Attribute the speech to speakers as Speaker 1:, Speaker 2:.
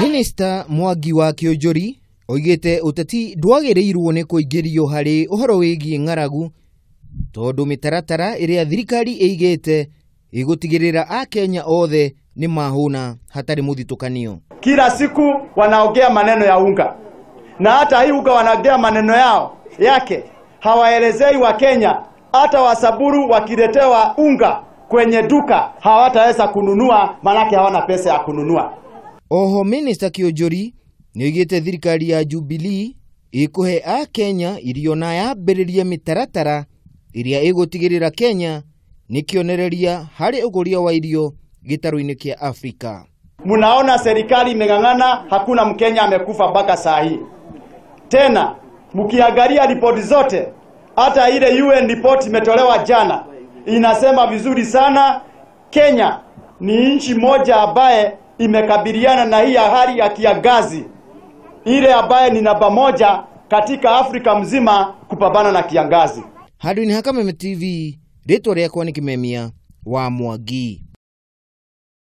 Speaker 1: Minister Mwangi wa Kĩũnjũri oigĩte ũteti ndwagĩrĩirwo nĩ kũingĩrio harĩ ũhoro wĩgiĩ ng'aragu tondũ mĩtaratara ĩrĩa thirikari ĩigĩte ĩgũtigĩrĩra Akenya othe nĩ mahũna hatarĩ mũthitũkanio.
Speaker 2: Kila siku wanaongea maneno ya unga, na hata hii unga wanaongea maneno yao yake, hawaelezei wa Kenya. Hata wasaburu wakiletewa unga kwenye duka hawataweza kununua, manake hawana pesa ya kununua.
Speaker 1: Oho Minister Kĩũnjũri nĩoigĩte thirikari ya Jubilee ĩkũhe Akenya irio na yambĩrĩrie mĩtaratara ĩrĩa ĩgũtigĩrĩra Kenya nĩ kĩonereria harĩ ũkũria wa irio gĩtarũ-inĩ kĩa Afrika.
Speaker 2: Munaona serikali imeng'ang'ana, hakuna Mkenya amekufa mpaka saa hii. Tena mkiangalia ripoti zote, hata ile UN report imetolewa jana inasema vizuri sana, Kenya ni nchi moja ambaye imekabiliana na hii hali ya kiangazi, ile ambaye ni namba moja katika Afrika mzima kupambana na kiangazi.
Speaker 1: Handũ-inĩ ha Kameme TV, rĩtwa rĩakwa nĩ Kimemia wa Mwangi.